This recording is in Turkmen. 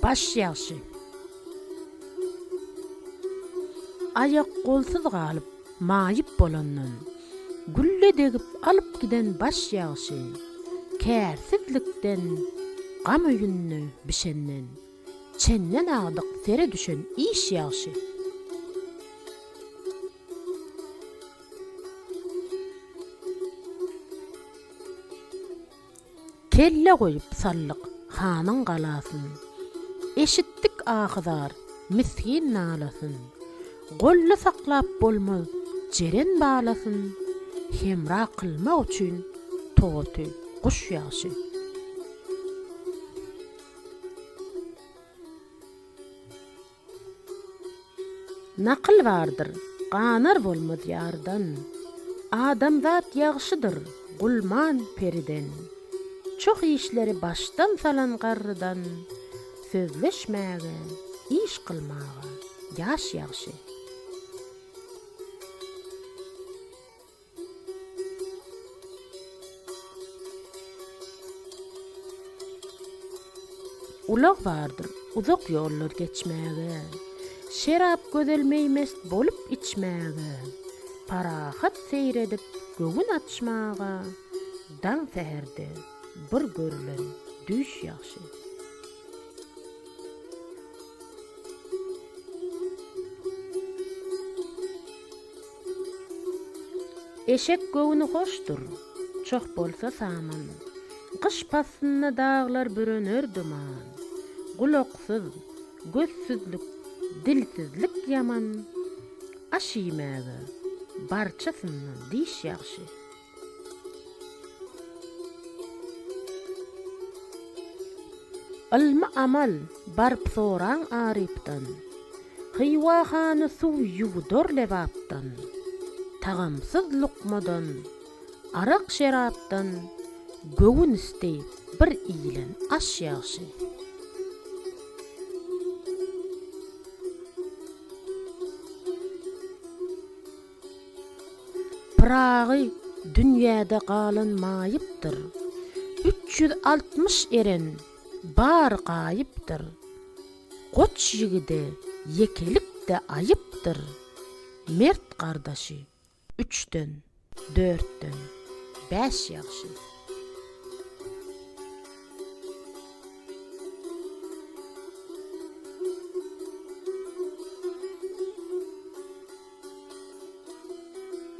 Baş ýagşy. Aýak-golsuz galyp, maýyp bolandan, Gülle degip alyp giden baş ýagşy. Kärsizlikden, gam öýünde bişenden, Çenden agdyk sere düşen iş ýagşy. Kelle goýup saldyk hanyň galasyn, Eşitdik ahy-zar, misgin nalasyn. Golda saklap bolmaz jeren balasyn, Hemra kylmak üçin toty guş ýagşy. Nakyl bardyr, ganar bolmaz ýardan, Adamzat ýagşydyr, gulman periden. Çoh işleri başdan salan garrydan Sözleşmäge, iş kylmaga ýaş ýagşy. Ulag bardyr uzak ýollar geçmäge, Şerap gözel meý mest bolup içmäge, Parahat seýr edip göwün açmaga, Daň säherde bir görülen düýş ýagşy. Eşek göwni hoşdur, çoh bolsa saman. Gyş paslynda daglar bürener duman. Gulaksyz, gözsüzlik, dilsizlik ýaman. Aş iýmäge barçasyndan diş ýagşy. Ylmy amal, baryp soraň arypdan. Hywa hany suw ýuwudar lebapdan. Tagamsyz lukmadan, arak-şerapdan göwün isteýip bir iýlen aş ýagşy. Pyragy dünýäde galan maýypdyr, 360 eren bary gaýypdyr. Goç ýigide ýekelik-de aýypdyr, Mert gardaşy üçden, dörtden, bäş ýagşy.